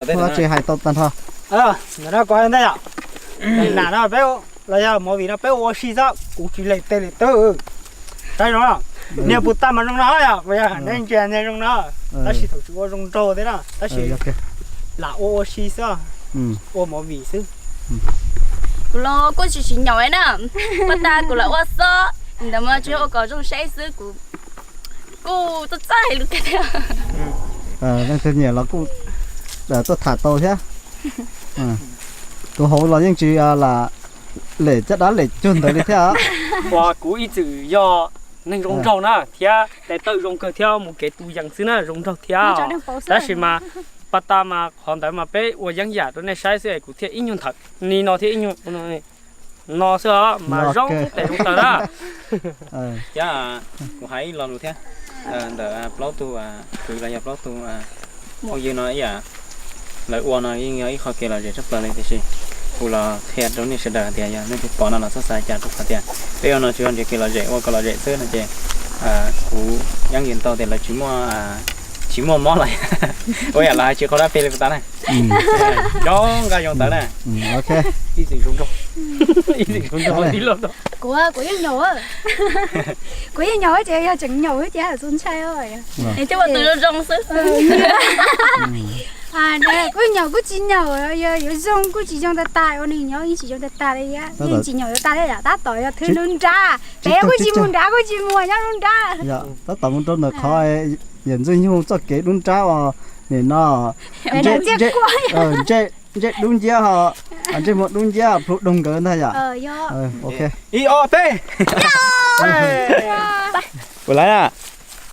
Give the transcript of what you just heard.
Tsis hais tau tag nrho. Ntawm no kuv hais ntej yom. Nam no peb los yog movie no peb ua ua si xwb, kuv tsis lem tes lem taw. Saib zoo, niag puas tag mas zoo no yom, puas yog? Nej ntsia niag zoo no, tab sis thaum tsis ua zoo nraug thiab na, tab sis lam ua ua si xwb, ua movie xwb. Kuv los kuj tsis tsis nyaum na, pab tas kuv lam ua xwb, ntawd mas tsis ua kom zoo saib xwb, kuv kuj txawj txawj hais lus kawg thiab. Leej twg nyiam los kuj tuaj tham tau thiab. Tus hauv los yeej tsis lam lem caj dab lem cuag ntawd li thiab. Uas kuv ib txwm yog neeg zoo nraug na thiab tes taw zoo kawg thiab mus kev tu yees xwb na, zoo nraug thiab. Tab sis mas pab tas mas qhov ntawd mas peb ua yeeb yam rau nej saib xwb es kuv thiaj ib nyuag nthawm ni no thiab ib nyuag no xwb os, mas zoo tes zoo taw na. Thiab kuv hais ib lo lus thiab, ntawm plaub tug kwv los yog plaub tug phooj ywg no ib yam, lawv ua no yeej yog ib qho kev lom zem tshaj plaws li, tiam sis kuv los qhia rau nej sawv daws hais tias yog nej twb pom no los txhob xav cas, rau qhov tias peb ua no tsuas yog nrhiav kev lom zem ua kom lom zem xwb no ces kuv yeej yeej tau tias lawv tsis muaj, tsis muaj mob los ua yam los hais tsis qau dab peb li puas tas na. Zoo nqa zoo tawv na. Ib txwm zoo nraug, ib txwm zoo nraug tij laug. Kuv, kuv yeej nyaum, kuv yeej nyaum ces yog tseem nyaum ces txaus ntshai. Es coj ua tus zoo zoo xwb. Kuj nyaum kuj tsis nyaum, yog yuav zoo kuj tsis zoo tag tas, ua neeg nyob yeej tsis zoo tag tas li thiab, yeej tsis nyaum yuav tas li yom, tab tom yog thwb nruab nrab, pem kuj tsis mus nrad kuj tsis mus nyob nruab nrab. Tab tom mus rau ntawm qhov yawm Ntxwg Nyug txoj kev dub nrab os, nim no ntsej dub nciab ho, ntsej muag dub nciab plhu doog nkawd ntag yom. Ib ob peb. Puas lawv na?